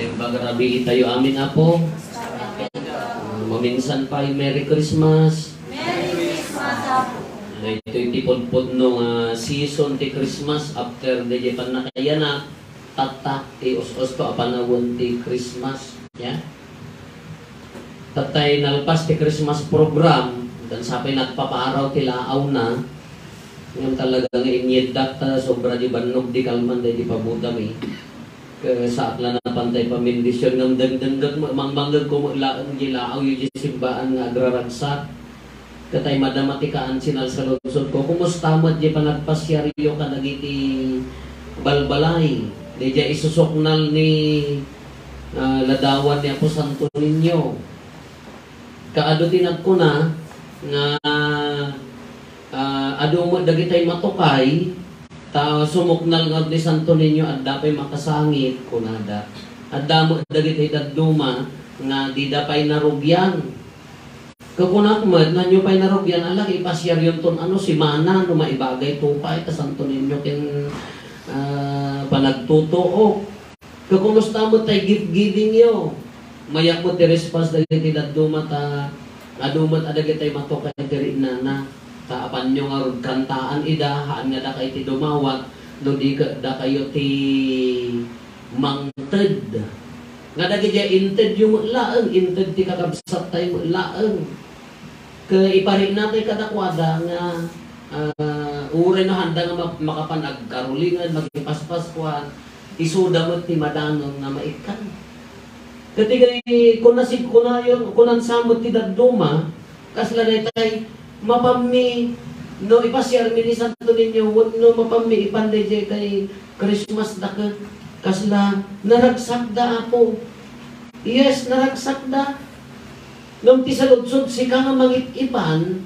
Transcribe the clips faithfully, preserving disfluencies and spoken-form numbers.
Imbag a rabii tayo amin, Apo. Ah, maminsan pay, Merry Christmas. Merry Christmas, Apo. Daytoy ti pudpudno nga season ti Christmas after dayjay pannakaiyanak, tatta, ti us-usto a panawen ti Christmas. Ya? Tattay nalpas ti Christmas program, dan sapay nagpapaaraw ti laawna. Ngem talaga nga inyeddak ta sobra di bannog di kalman daydi pabutami. Ket saak la napan tay pamendisyon ngem dengdengngeg, mangmangngeg ko met laeng di laaw yo di simbaan nga agraragsak. Ket ay madama ti kaan sinalsaludkodko. Kumusta met di panagpasiaryo kadagiti balbalay? Daydiay isusuknal ni, ah, ladawan ni Apo Santo Niño. Kaadu ti nagkuna nga, ah, adu met dagitay matukay, ta sumuknal nga ni Santo Niño, adda pay makasangit, kunada. Adda met dagitay dadduma nga dida pay narugian. Kakunak met, nanyo pay narugian, ala, ipasiaryonton ano, simana, no maibagay to pay, ta Santo Niño ken, ah, panagtutuok. Kakumusta met tay gift giving yo? Mayat met ti response dagiti dadduma ta adu met a dagitay matukay ti rinnana. Ta apanyo ngarud kantaan ida, haan nga dakayo ti dumawat, no di ket dakayo ti mangted. Nga dagidiay inted yo met laeng, inted ti kakabsat tayo met laeng. Ket ipariknatay kadakuada nga, ah, uray no handa nga ma-, makapan agkarulingan, magipaspas kuan, isuda met ti madanon nga maikkan. Ket ti kay kuna sig-, kunayo, kunan sa met ti dadduma, kasla daytay, mapammi, no ipasiarmi ni Santo Niño, wenno mapammi ipan daydiay kay Christmas da ket kasla naragsakda, Apo. Yes, naragsakda. Ngem ti saludsod, sika nga mangip-ipan,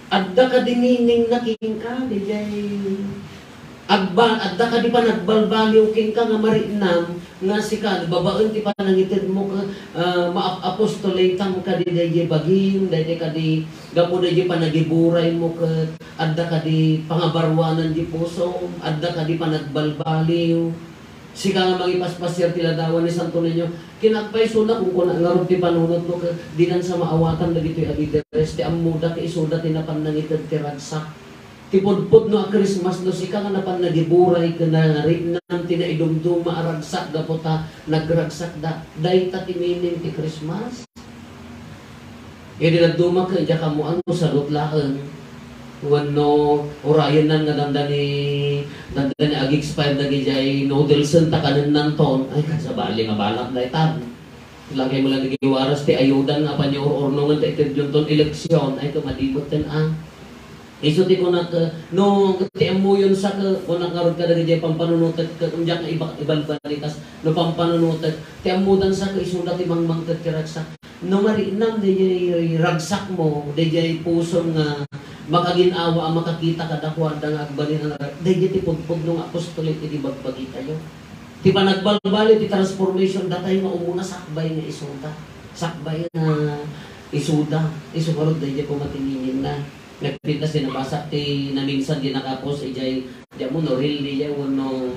adda kadi meaning na kenka, daydiay agba-, adda kadi panagbalbaliw kenka nga mariknam nga sika, babaen ti panangitedmo, ah, maap-apostoletam kadi daydiay bagim, daydiay kadi gapu daydiay panagiburaymo ket adda kadi pangabaruanan di pusom, adda kadi panagbalbaliw. Sika nga mangipaspasiar ti ladawan ni Santo Niño, kinakpaysona, kunkuna ngarud ti panunotmo ket dinan sa maawatan dagitoy a leaders, ti ammoda ket isuda ti napan nangited ti ragsak. Ti pudpudno a Christmas, no sika nga napan nagiburay ken nariknam ti naidumduma a ragsak gapu ta nagragsakda, dayta ti meaning ti Christmas. Idi nagdumak, diak ammoan no sarot laeng. Wenno urayennan nga dandani, dandani ag-expire dagidiay noodlesen ta kanennanton. Ay, kasabali nga balak daytan. Lagay mo lang di waras ti ayudan nga apan niya ur-urnongen ta iterdion ton eleksyon. Ay, ito, madibotten, ah. Isu ti kunak, eh, no, ti ammoyon sa ke, kunak ngarud kadagiti pampanunotek, ke, diak nga iba-, ibalbalikas, no pampanunotek, ti ammodan sa ke, isuda ti mangmangted ti ragsak. No mariknam, daydiay ragsakmo, daydiay pusom nga makagin-awa a makakita kadakuada nga agbalin a narag-, daydiay ti pudpudno nga apostoles iti bagbagi tayo. Ti panagbalbaliw, ti transformation, datay nga umuna sakbay nga isuda. Sakbay nga isuda. Isu ngarud, daydiay pumatininginna. Nagpintas ti nabasak ti naminsan di nakapos idiay, di ammo no reel diay wenno,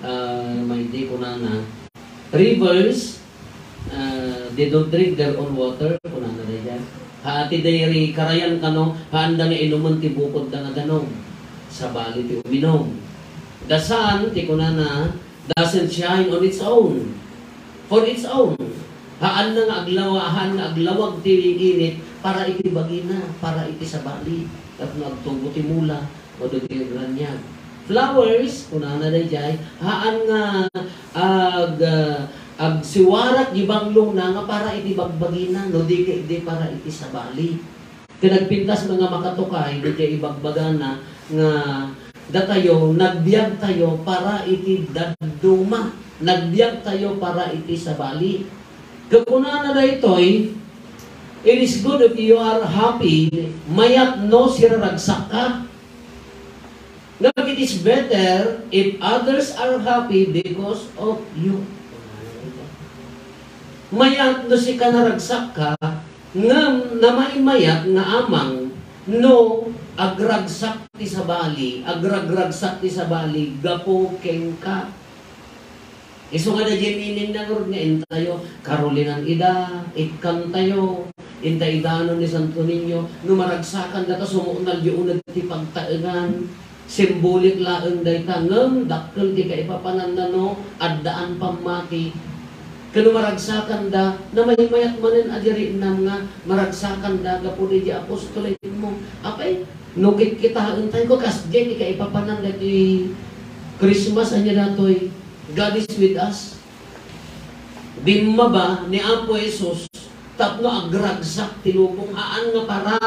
ah, maydi kunana. Rivers, ah, they don't drink their own water, kunana daydiay. Haan ti daydi karayan kano, haanda nga inumen ti bukodda nga danum. Sabali ti uminum. The sun, ti kunana, doesn't shine on its own, for its own. Haanna nga aglawa-, haan nga aglawag ti init para iti bagina, para iti sabali, tapno agtubo ti mula, o dagiti agraniag. Flowers, kunana daydiay, haan nga ag-, agsiwarak di banglongna nga para iti bagbagina, no di ket di para iti sabali. Ket nagpintas nga makatukay, daydiay ibagbagana nga datayo, nagbiagtayo para iti dadduma. Nagbiagtayo para iti sabali. Ket kunana daytoy, "It is good if you are happy," mayat no siraragsakka. Ngem it is better if others are happy because of you. Mayat no sika naragsakka, ngem namaymayat nga amang no agragsak ti sabali, agragragsak ti sabali gapu kenka. Isu nga daydiay meaning na ngarud nga intayo, karolinan ida, ikkantayo, inta idanon ni Santo Niño, no maragsakan data, sumuonalyo uneg ti pagtaengan. Simbolik laeng dayta, ngem dakkel ti kaipapananna no addaan pammati. Ken no maragsakan da, namaymayat manen a di rinnam nga maragsakan da gapu daydiay apostoles mo. Apay, no kitkitaentayo, kasdiay ti kaipapanan daytoy Christmas, ania datoy, God is with us. Bimmaba ni Apo Jesus tapno agragsak ti lubong, haan nga para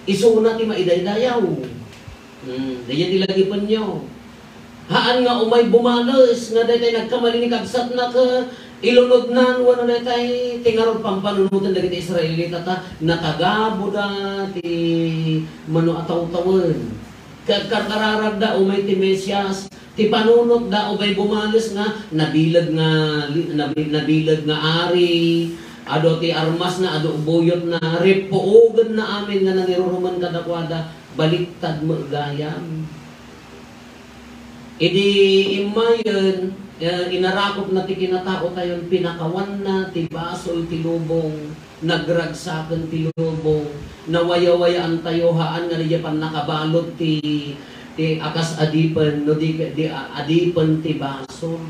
isuna ti maidaydayaw. Hmm, daydiay ti lagipenyo. Haan nga umay bumales nga daytay nagkamali ni kabsatna ket ilunodnan wenno daytay ti ngarud pampanunoten dagiti Israelita ta natagaboda ti mano a tawtawen. Ket karkararagda umay ti Mesias, ti panunotda umay bumales nga nabileg nga li-, nabi-, nabileg nga ari, adu ti armasna, adu buyotna, rippuogenna amin nga nangirurumen kadakuada, baliktad met gayam. Idi immayen, eh, inarakopna ti kinataotayon, pinakawanna ti basol ti lubong, nagragsaken ti lubong, nawayawayaantayo, haan nga diay pannakabalud ti, ti a kas adipen, no di, di a-, adipen ti basol.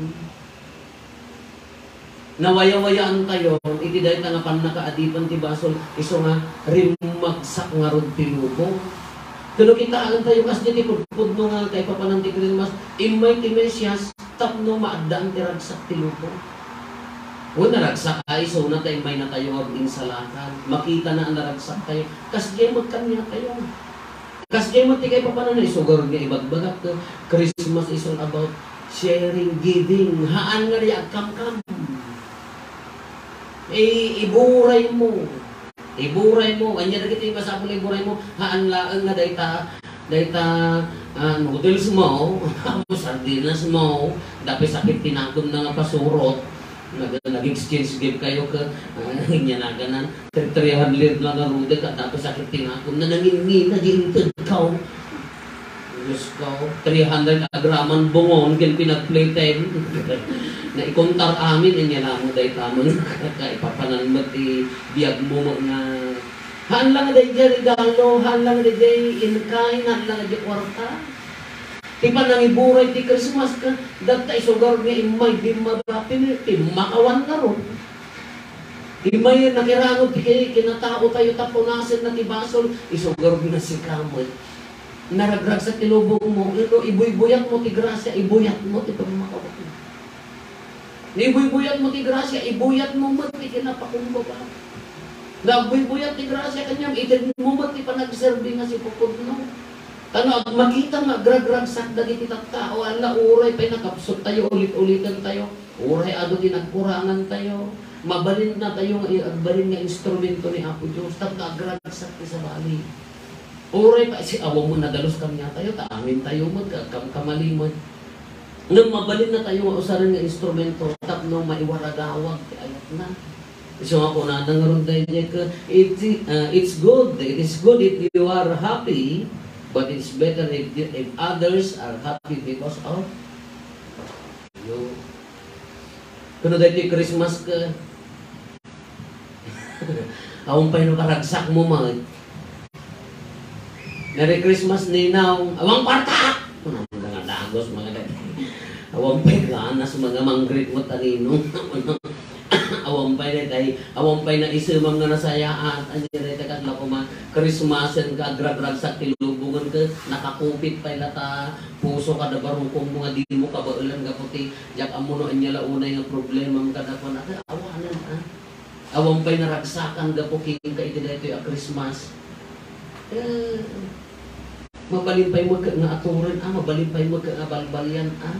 Nawayawayaantayo iti dayta nga pannakaadipen ti basol, isu nga rimmagsak ngarud ti lubong. Ket no kitaentayo, kasdiay ti pudpudno nga kaipapanan ti Christmas, immay ti Mesias tapno maaddaan ti ragsak ti lubong. Wen, naragsak a isuna ta immaynatayo nga aginsalakan. Makitana a naragsak tayo. Kasdiay met kaniatayo. Kasdiay met ti kaipapananna, isu garud nga ibagbagak, Christmas is all about sharing, giving. Haan nga di agkamkam. I-, iburay mo. Iburay mo. Ania dagiti masapul nga iburay mo? Haan laeng nga dayta, dayta, ah, noodles mo, sardinas mo, dapay sakit ti nakumna nga pasurot. Nag-, nag-exchange gift kayo ka, ah, ania naganan, three hundred nga ngarud, ket tapos sakit ti nakumna, nangingina, di inted ka, oh. Diyos ko, three hundred agraman bungon, ken pinagpleten. Naikontar amin, ania la mo dayta met, kaipapanan met ti biag mo nga, haan lang daydiay regalo, haan lang daydiay in kind, haan lang daydiay kuarta. Ti panangiburay ti Christmas, ket dayta isu garud nga immay bimmaba, pin-, pimmakawan ngarud. Immay nakirangod ti ki-, kinataotayo ta punasenna ti basol, isu garud nga sika met. Naragragsak ti lubong mo, ino, ibuybuyat mo ti grasia, ibuyat mo ti pammakawat mo. No ibuybuyat mo ti grasia, ibuyat mo met ti kinapakumbaba. No agbuybuyat ti grasia kaniam, ited mo met ti panagserbi nga sipupudno. Ta no ag-, makita nga agragragsak dagiti tattao, ala, uray pay nakapsuttayo, ulit-ulitentayo, uray adu ti nagkurangantayo, mabalinna tayo nga i-, agbalin nga instrumento ni Apo Dios, tapno agragsak ti sabali. Uray pay si awan mo nadalus kaniatayo, ta amintayo met, agkamkamali met. Ngem mabalinna tayo nga usaren nga instrumento tapno maiwaragawag ti ayatna. Isu nga kunana ngarud daydiay ket, it, ah, it's good, it is good if you are happy, but it's better if you, if others are happy because of you. Kuno daytoy Christmas ket, awan pay no karagsak mo met. Merry Christmas, Ninong. Awan kwarta! Kunana nga dagus, mga dagiti. Awan pay ganas, mga manggreet mo ta Ninong. Awan pay daytay, awan pay naisemam nga nasayaat. Ania dayta ket la koma, Christmasen ka, agragragsak ti lubongen ket nakakupit pay la ta puso kada barukong mo nga dimo kabaelan gapu ti diak ammo no ania la unay nga problemam kadakuada. Awanen, a. Awan pay naragsakan gapu kenka iti daytoy a Christmas. Eh, mabalin pay met nga aturen, a, mabalin pay met nga balbalian, a.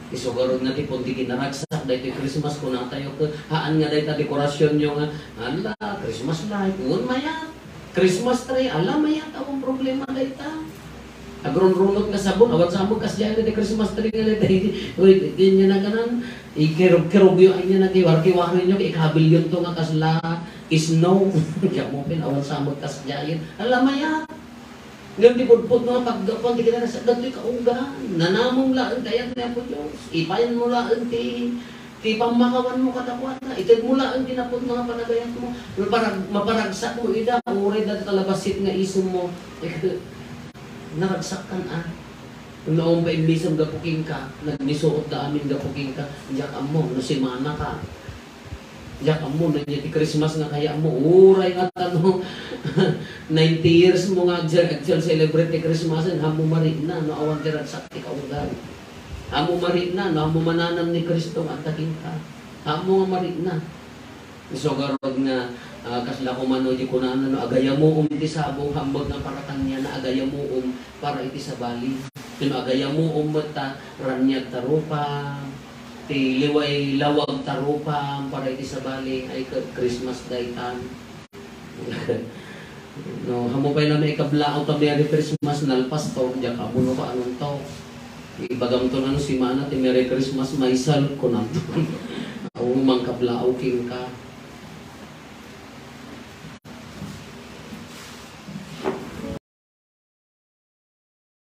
Isu garud nga ti pundi kinaragsak daytoy Christmas, kunatayo ket, haan nga dayta dekorasionyo nga, ala, Christmas light, wen mayat. Christmas tree, ala, mayat, awan problema dayta. Agrunrunot nga sabon, awan sa mo kasdiay nga ti Christmas tree nga dayta. Uy, ania naganan, ikirog-kirogyo, ania na, kiwar-kiwarenyo, ikabilyonto nga kasla snow. Diak mo pin, awan sa mo kasdiay. Ala, mayat. Ngem ti pudpudno nga paggapuan ti kinaragsak, dagitoy kaunggan. Nanamem laeng ti ayat ni Apo Dios. Ipayan mo laeng ti, ti pammakawanmo kadakuada. Ited mo laeng ti napudno nga panagayatmo. Maparag-, maparagsakmo ida, uray dagiti kalabassit nga isemmo. Naragsakkan, a. No awan pay immisem gapu kenka, nagmisuot da amin gapu kenka, diak ammo, no simanaka. Diak ammo, no ania ti Christmas nga kayatmo, uray nga tano, ninety years mo nga agse-, agse-celebrate ti Christmas, ammo marikna, no awan ti ragsak ti kaunggan. Ammo marikna, no ammo mananam ni Cristo nga adda kenka. Ammo nga marikna. Isu garud nga, ah, kasla kumano di kunana, no, agayamuom ti sabong, hambuek nga para kaniana, agayamuom para iti sabali. No agayamuom met ta, raniag ta rupam, ti liway lawag ta rupam para iti sabali, ay, Christmas daytan. No, ammo pay la maikablaaw ta Merry Christmas, nalpas to, diak ammo no kaanonto. Ibagamto nano simana ti Merry Christmas myself, kunanto. Awan mangkablaaw kenka.